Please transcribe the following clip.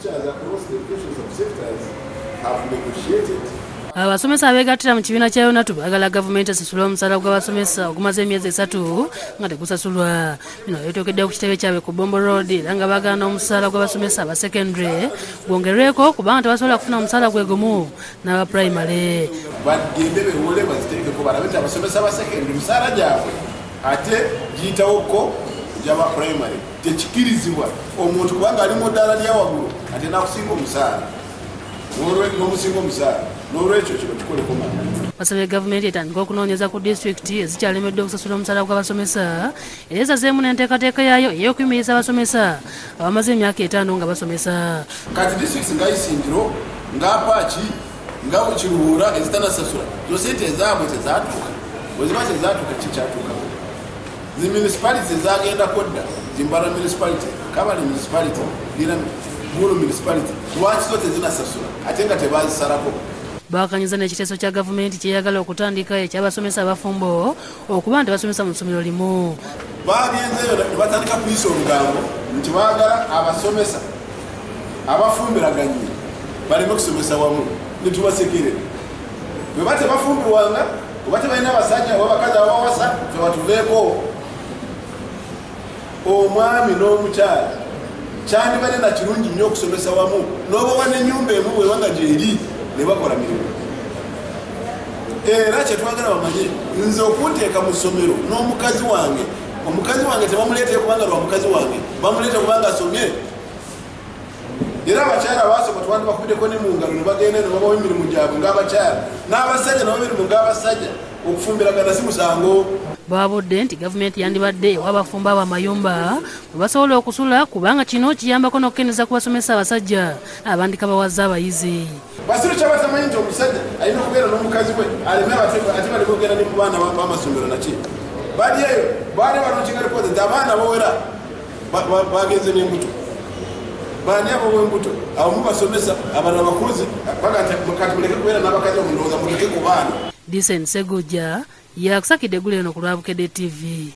Teachers across the education subsectors have negotiated. Abasomesa abeegattira mu kibiina kya UNATU baagala gavumenti esasule omusaala gw'abasomesa ogumaze emyezi 3 nga tegusasulwa. Bino bituukidde ku kitebe kyabwe ku Bombo Road era nga baagala n'omusaala gw'abasomesa aba secondary gwongerweko kubanga tebasobola kufuna omusaala gwe gumu n'aba primary. Bagende bewole baziteekeko balabe nti abasomesa ba secondary emisaala gyabwe ate giyitawoko gy'aba primary. Tekikirizibwa omuntu kubanga ali mu ddaala lya waggulu ate n'akusinga omusaala n'omusinga omusaala. N'olwekyo kino kikoleko mangu. Basabye gavumenti etandike okunoonyeza ku disitulikiti ezikyalemeddwa okusasula omusaala gw'abasomesa era esazeemu n'enteekateeka yaayo ey'okuyimiriza abasomesa abamaze emyaka 5 nga basomesa. Kati disitulikiti nga Isingiro, nga Apaci, nga Kiruhura ezitanasasula zo sente ezaabwe tezaatuuka. Bwe ziba tezaatuuka kikyatuukako. Zi municipality ezagendako dda, Zimbabwe municipality, Kabale municipality, Gulu municipality, lwaki zo tezinasasula ate nga tebazisalako? Bawakanyiza n'ekiteeso kya gavumenti kyeyagala okutandika eky'abasomesa abafumbo okuba nti basomesa mu ssomero limu. Bagenzeeyo ne batandika kuyisa olugambo nti baagala abasomesa abafumbiraganye baleme kusomesa wamu ne tubasekerera. Bwe ba tebafumbirwanga oba tebalina abasajja oba abakazi ababawasa ffe batuveeko. Omwami n'omukyala kyandibadde na kirungi nnyo okusomesa wamu n'obawa n'ennyumba emu bwebanga gyeri ne bakola mirimu. Era kyetwagala bamanye nze okunteeka mu ssomero n'omukazi wange, omukazi wange tebamuleetera kubanga lwa mukazi wange, bamuleeta kubanga asomye. Era abakyala baasoma twandibakubiddeko ne mu ngalo ne bagenda ne babawa emirimu gyabwe ng'abakyala n'abasajja nabo emirimu ng'abasajja. Okufumbiragana si musango. Baabudde nti gavumenti yandibadde ewa abafumbo abo amayumba mwe basobola okusula kubanga kino kiyambako n'okukendeeza ku basomesa abasajja abandika bawaza abayizi. Basiru kyabatamanyi nti omusajja alina okubeera n'omukazi we aleme ate baleme okugenda ne mu baana b'amasomero naki. Bali eyo baali balonkinga lipooti nti abaana bawera bagenze n'embuto. Baani abawa embuto? Abamu basomesa, abalala bakozi, kati muleke kubeera n'abakazi omulowooza muleke ku baana. Disen Segujja yakusakidde eggulu eno ku lwa Bukedde TV.